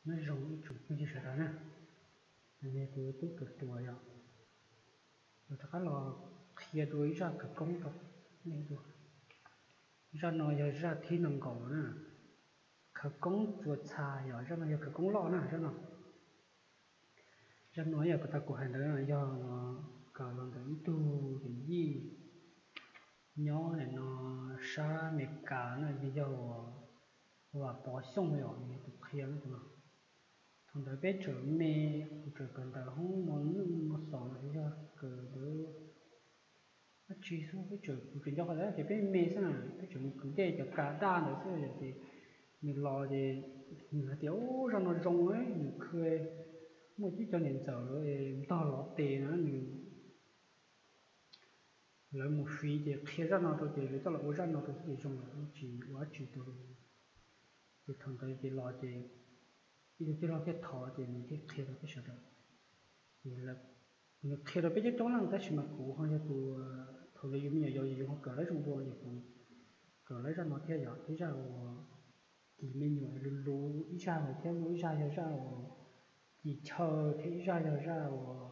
Nyob zoo ib tsoom phooj ywg sawv daws na, kuv tub Tuam Tuam yog, kuv rov qab los qhia dua ib zaj khawv koob rau nej dua. Zaj no yog zaj thib nees nkaum na, khawv koob txuas txha, yog zaj no yog khawv koob loj na zaj no. Zaj no yog puag ta kuv hais ntawd yog kawm los ntawm ib tug yawm yij nyob no sab Amelikas na, yog Vam Pov Xyooj yog tus qhia no. Thaum ntawd peb tseem me, kuv tseem kawm ntawv hoob mos nwj mos xos los yog kawm ntawv dab tsi xwb, peb tseem, kuv tseem nco qhov ntawd ces peb me xwb na, peb tseem mus kwv dej cov kas daj ntawd xwb ces nws los ces nws hais tias, Ub, zaj no zoo, nws khw muaj ib co niam ntxawm ntog lov tes na, nws, lawv mus fiv ces qhia zaj no rau ces lawv coj los ua zaj no rau xwb ces zoo lawm, tsis ua dab tsi rau. Ces thaum ntawd ces los ces ib tug tij laug thiaj thov ces nws thiaj qhia rau peb sawv daws. Ces nws qhia rau peb coob coob leej tab sis mas kuv ho yog tus, thaum ntawd yus me nyuam yaus yus ho kawm lawv zoo dua ces kuv kawm lawv zaj no thiab yog ib zaj uas kis me nyuam luv luv ib zaj ntawd thiab muaj ib zaj yog zaj uas kis chaw thiab ib zaj yog zaj uas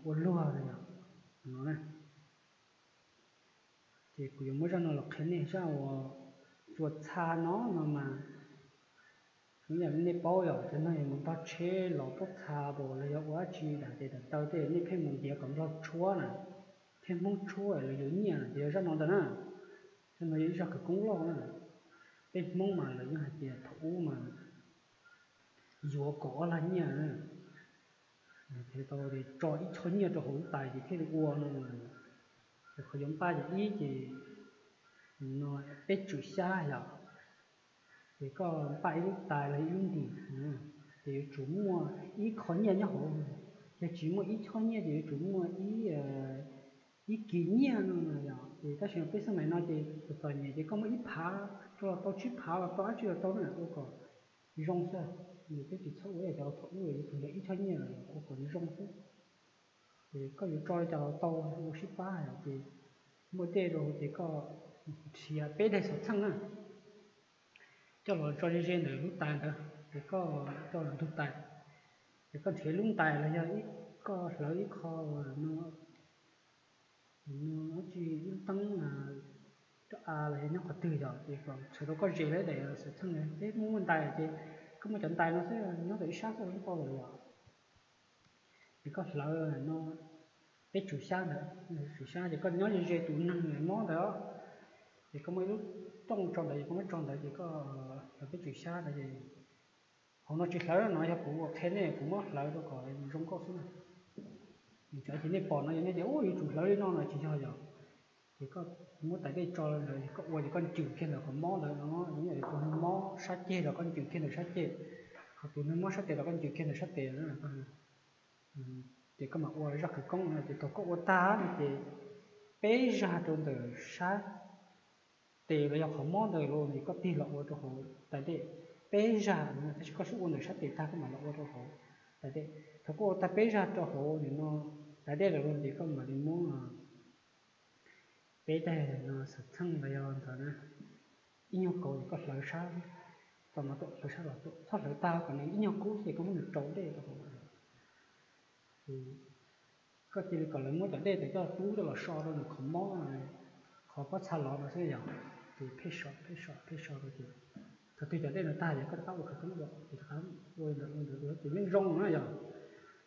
ua luag no na. Ces kuv yuav muab zaj no los qhia nej, zaj uas txuas txha no no mas, yam nej paub yog cov neeg mus ntog tsheb los pob txha npaum los yog ua dab tsi dam tes dam taw tej nej pheej mus ntiav kom nplog tshuab na, thiab Hmoob tshuab los yuav nyiaj na ces yog zaj no ntag na. Zaj no yog ib zaj khawv koob loj na. Peb Hmoob mas lawv yeej hais tias thaum ub mas yuav kaum ob lag nyiaj na, tau tso ib choj nyiaj rau hauv lub tais ces thiaj li ua no. Ces qhov yuav npaj ces ib ces no peb tswm xyab yom, ces koj npaj ib lub tais los ib lub ntim, ces yuav tsum muaj ib qho nyiaj nyob hauv. Yog tsis muaj ib choj nyiaj ces yuav tsum muaj ib, ib kis nyiaj no yom. Ces tab sis peb xeeb maim no ces txom txom nyem ces koj muaj ib phav rau los tau, tsib phav los tau, dab tsi los tau na, ua kom zoo xwb. Peb tsis txhob ua yam cov thaum ub yuav tsum yog ib choj nyiaj los ua kom zoo xwb. Ces koj yuav tso li cas los tau, ua sib pab ces muaj dej rau ces koj nrhiav peb daim xov txheej na, coj los tso ze ze ntawm lub tais ntawd ces koj coj los ntug tais. Ces koj nrhiav lub ntais los yog koj hlawv ib qho no, no dab tsi, ib lub teeb rab av los yog nyob qhov twg yog ces kom txhawm rau koj ze lawm daim xov txheej. Peb muaj muaj ntais ces koj muaj cov ntais no xwb, nyob ntawm ib sab xwb yeej tau lawm yom. Ces koj hlawv no peb tswm xyab ntawd, tswm xyab ces koj nyob ze ze tus neeg mob ntawd, ces koj muaj ib lub rooj tso ntawd ces koj muab tso ntawd ces koj hlawv peb tswm xyab ntawd ces hauv no tsis hlawv no, yog kuv ua qhia nej kuv muab hlawv rau kom zoo nkauj xwb na. Ces nej pom no yog nej tias ub yuav tsum hlawv li no no tsis yog yom. Ces koj muab tais dej tso ntawd koj ua ces koj ncws kiag ntawm qhov mob ntawd no, tus neeg mob sab ceg los koj ncws kiag ntawm sab ceg, ho tus neeg mob sab tes los koj ncws kiag ntawm sab tes na. Ces koj mam ua zaj khawv koob no ces thaum koj ua tag no ces peb zaj rau ntawm sab tes los yog qhov mob ntawd los ces koj tig los ua rau hauv tais dej peb zaj, tab sis koj xub ua ntawm sab tes tag koj mam los ua rau hauv tais dej. Thaum koj ua tag peb zaj rau hauv nim no tais dej lawm los ces koj mam li muab peb daim no xov txheej los yog ntawd na, ib nyuag kauv ces koj hlawv sab, tau no tuaj hlawv sab los tuaj, txhob hlawv tag kom nws ib nyuag kub ces koj muab nws rau dej rau hauv. Koj cia li kom lawv muab cov dej ntawd coj tub coj los so rau nws qhov mob, qhov pob txha lov no xwb yom. Ces pheej so pheej so pheej so rau ces thaum twg cov dej no tag ces koj rov qab ua khawv koob dua ces rov qab ua li ntawd ua li ntawd ua ces yeej zoo na yom.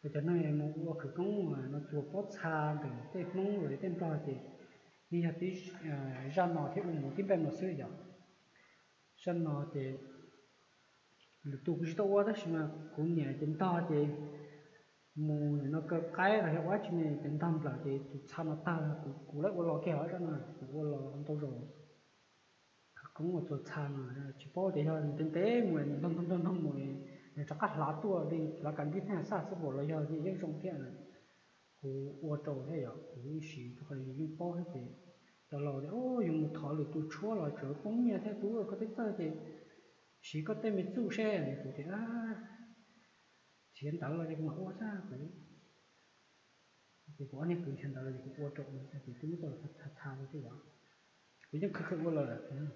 Ces cov neeg mus ua khawv koob no txuas pob txha ntawm tej Hmoob los yog tej Nplog ces yeej yog tib zaj no thiab ua mus tib npaj no xwb yom. Zaj no ces lwm tus kuv tsis tau ua tab sis mas kuv niam ces ntog ces mus no kaw qaib los yog ua dab tsi ne ces ntog nplawm ces tus txha no tag, kuv lawv ua los kiag zaj no, kuv ua los ntau zaus. Khawv koob uas txuas txha no tsis paub tias yog ntev ntev mus ntog ntog ntog ntog mus nws rov qab hlav tuaj li hlav kas npib thaj xaj xwb npaum los yog yeej zoo thiab. Kuv ua rau thiab yom, kuv yeej siv rau qhov yus yeej paub thiab ces cov laus tias yus mus thov lwm tus tshuab los tseem poob nyiaj thiab, tub koj twb txawj ces siv koj tej me txuj seb. Kuv tias nrhiav ntawv los ces kuv mam ua xwb kuv. Ces kuv ob niag kwv nrhiav ntawv los ces kuv ua rau ces twb muab coj los txha txha rau thiab yom. Kuv yeej khwv khwv ua lawm.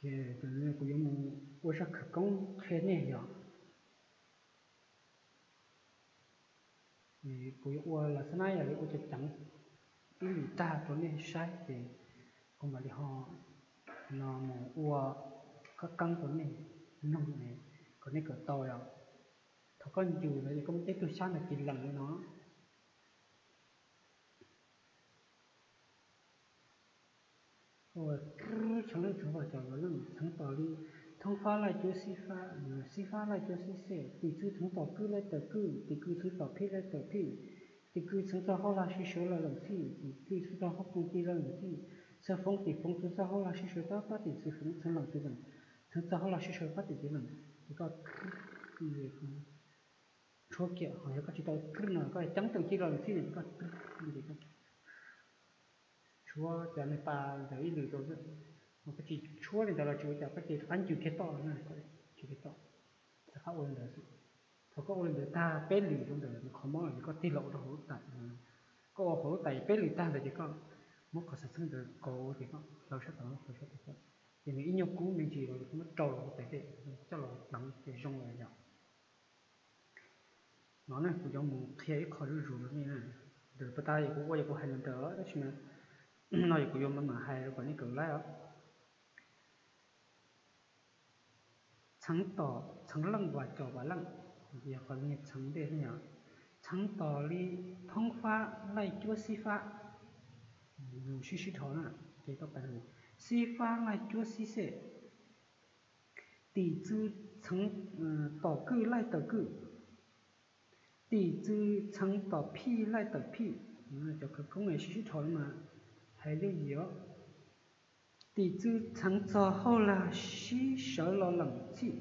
Ces kuv yuav mus ua zaj khawv koob qhia nej yog, kuv yuav ua los xab nab yog yuav ua cov ceev ib lwm tag rau nej saib ces kuv mam li ho no mus ua qab qeeb rau nej mloog kom nej kawm tau yom. Thaum koj ncws ntawd ces koj muab tej tug xyab ntawd tis lees li no. Ua rwb tsheej leej tsheej vaj cov los leej txheev tom li thoob fab laij cuab xib fab, xib fab laij cuab xib xej, tim txwv txheev tom kwj laij tawm kwj, tim kwj txheev tom phij laij tawm phij, tim kwj txheev txog hauj lag sib sawv los lees txhij, tim kwj txheev txog hauj koos ci los lees txhij, txheev foov tim foov txheev txog hauj lag sib sawv pab pab tim txwv foov, txheev lees tim lees txheev txog hauj lag sib sawv pab tim txwv lees. Ces koj tshuab kiag, ho yog koj tsis tau rwb no koj ceeb teem ci los lees txhij no ces koj rwb, tshuab cov niag pa ntawd ib lwm rau, koj tsis tshuab li ntawd los tsis ua cas, koj cia rov qab ncws kiag toj, ncws kiag toj, rov qab ua li ntawd xwb. Thaum koj ua li ntawd tag peb lwm rau ntawm qhov mob ces koj tig los ua rau hauv lub tais. Koj ua hauv lub tais peb lwm tag ntawd ces koj muab qhov xav txheeb ntawd kauv ces koj hlawv sab tod hlawv sab tod, ces nws ib nyuag kub me ntsis los muab rau los hauv tais tej coj los pleev ces zoo lawm yom. No ne kuv yuav mus qhia ib qho zuj zus rau nej na. Ntawm pas tas yog kuv ua yog kuv hais ntawd tab sis mas no yog kuv yuav mam hais rau kom nej kawm laib os. Txheev tom txheev leej vas cov vas leej, yog qhov niag txheev ntej yom. Txheev tom li thoob fab laij cuab xib fab, sib sib dhos na, ces koj pais xib fab laij cuab xib xej, tim txwv txheev tom kwj laij tawm kwj, tim txwv txheev tom phij laij tawm phij. Cov khawv koob sib sib dhos mas hais yooj yim os. Tim txwv txheev txog hauj lag sib sawv los lees txhij,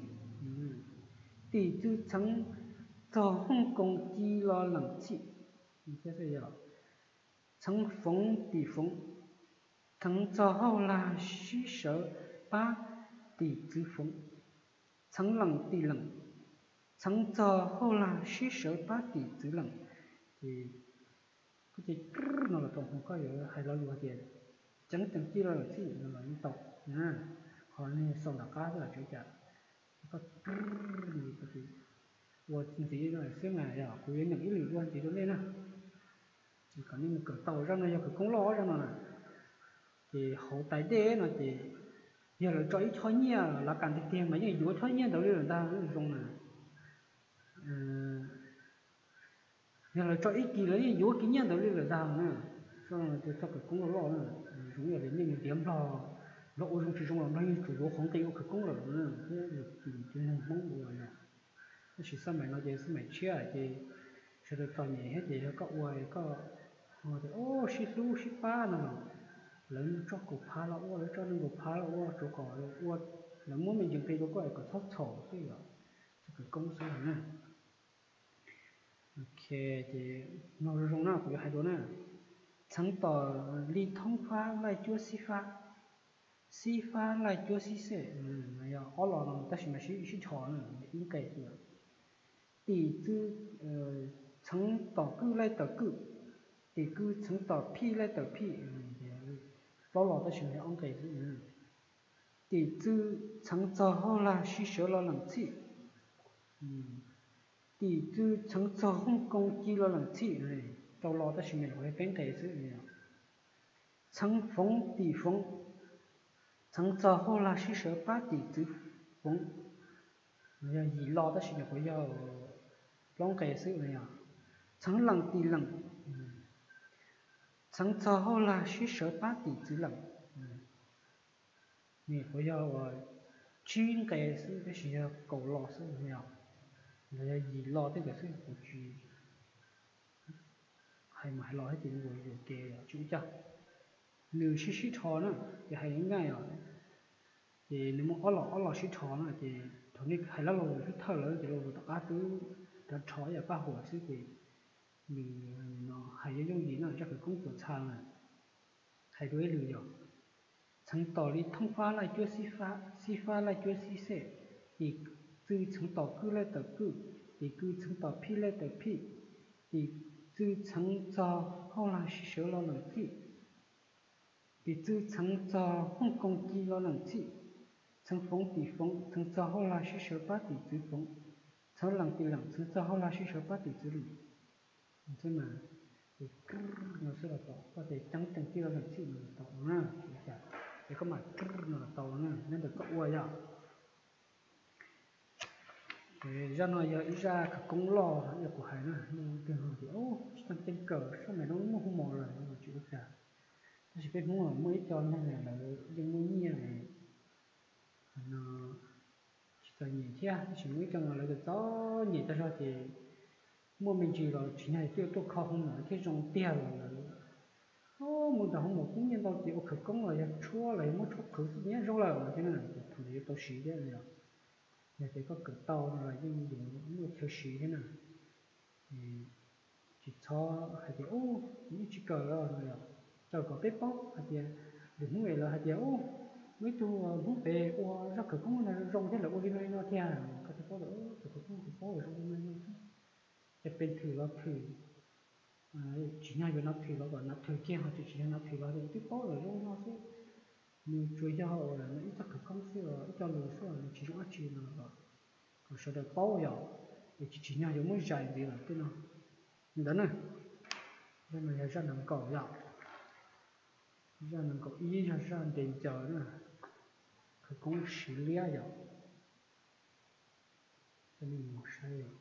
tim txwv txheev txog hooj koos ci los lees txhij, txheev foov tim foov, txheev txog hauj lag sib sawv pab tim txwv foov, txheev lees tim lees, txheev txog hauj lag sib sawv pab tim txwv lees. Ces koj ces no los tau hos koj yuav hais lo lus hais tias ceeb teem ci los lees txhij no los yeej tau. Qhov nej sau nram qab xwb los tsis ua cas, koj ua ntxiv no xwb mas yog kuv yuav nyeem ib lwm dua ntxiv rau nej na, kom nej mus kawm tau. Zaj no yog khawv koob loj zaj no na. Ces hauv tais dej no ces yog lawv tso ib choj nyiaj los kam tiag tiag mas yeej yuav choj nyiaj ntawd li lawm ntag zoo na. Yog lawv tso ib kis lawv yeej yuav kiag nyiaj ntawd li lawm ntag na. Txoj khawv koob loj loj na, zoo ib yam li nej mus ntiav nplog, nplog ua zoo tsis zoo los nplog yeej tsum yuav qhov nqi ua khawv koob lawm na, thiab yog tus neeg Hmoob ua yom. Tab sis xab maim no ces xab maim tshiab ces sawv daws txom nyem thiab ces yog koj ua koj ho tias o sib hlub sib pab no los lawv tso kaum phav los ua, lawv tso nees nkaum phav los ua, tsuav kom ua, lawv muab me ntsis nqi rau koj es kom txhob txhaum xwb yom. Txoj khawv koob xwb na. Ok, ces mloog zoo zoo na kuv yuav hais dua na. Txheev tom li thoob fab laij cuab xib fab, xib fab laij cuab xib xej, yog ob los no tab sis mas sib sib dhos na, ib nqe xwb. Tim txwv txheev tom kwj laij tawm kwj, tim kwj txheev tom phij laij tawm phij, plaub los tab sis mas yog ob nqe xwb. Tim txwv txheev txog hauj lag sib sawv los lees txhij, tim txwv txheev txog hooj koos ci los lees txhij, rau los tab sis mas nyuam qhuav yog peb nqe xwb. Txheev foov tim foov, txheev txog hauj lag sib sawv pab tim txwv foov, yog yim los tab sis nyuam qhuav yog plaub nqe xwb no yog. Txheev lees tim lees, txheev txog hauj lag sib sawv pab tim txwv lees, nyuam qhuav yog uas tsib nqe xwb tab sis yog kaum los xwb no yog. Los yog yim los tej ntawd xwb kuv tsis hais mas hais los thiab ces nws yuam kev tsis ua cas. Nws sib sib dhos na, ces hais nyaj os, ces nws muaj ob los ob los sib dhos na ces thaum nej hais lab lo lus thawj lawm ces lo lus tom qab twb rov rho ib yam paj huam xwb ces nws no hais yooj yooj yim no zaj khawv koob tuam txha na. Hais dua ib lwm yog, txheev tom li thoob fab laij cuab xib fab, xib fab laij cuab xib xej, tim txwv txheev tom kwj laij tawm kwj, tim kwj txheev tom phij laij tawm phij, tim txwv txheev txog hauj lag sib sawv los lees txhij, tim txwv txheev txog hooj koos ci los lees txhij, Txheev foob tim foob, txheev txog hauj lag sib sawv pab tim txwv foob. Txheev lees tim lees, txheev txog hauj lag sib sawv pab tim txwv lees. Xwb mas, ces krr no xwb los tau, koj ces ceeb ceeb tij los lees txhij no los tau na, ces koj mam krr no los tau na, nyob ntawm koj ua yom. Zaj no yog ib zaj khawv koob loj, yog kuv hais na, nej leej twg tias, tsis tau ceeb kawm, sab nraud no muaj hoo mos lawm no los tsis ua cas. Tab sis peb Hmoob muaj ib co neeg lawv yeej muaj nyiaj no tsis txom nyem thiab, tab sis muaj ib co no lawv txom nyem tag zog ces muaj me ntsis los tsis nyog twb yuav tuaj kho hoo mos thiab zoo tiag los lawv mus nram hoo mos poob nyiaj ntau ces ua khawv koob los yog tshuab los yog muab tshuab qhwv xwb nyob zoo lawm thiab na, ces thaum ntawd yuav tau siv thiab yom. Yog tias koj kawm tau no los yeej yuav muaj chaw siv thiab na. Tsis txhob hais tias, ub, kuv yeej tsis kawm os no yom. Kawm kom peb paub hais tias, lwm hnub es lawv hais tias, ub, muaj ib tug Hmoob pem ua zaj khawv koob no zoo thiab lawv ua li no li no thiab, koj thiaj paub tias, ub, tus khawv koob kuv paub lawm zoo li no li no xwb. Ces peb thwm los thwm, tsis nyog yuav no thwm los kom no thwm kiag, ho tsis, tsis nyog no thwm los tias twb paub lawm zoo li no xwb. Nws tsuas yog ua ib txoj khawv koob xwb, ib co lus xwb, nws tsis zoo dab tsi no los kom sawv daws paub yom, es tsis, tsis nyog yuav muab zais ntxiv lawm tej no. Li ntawd na, zaj no yog zaj nees nkaum yom. Zaj nees nkaum ib yog zaj ntes ncaws na, khawv koob siv liab yom. Coj nej mus saib yom.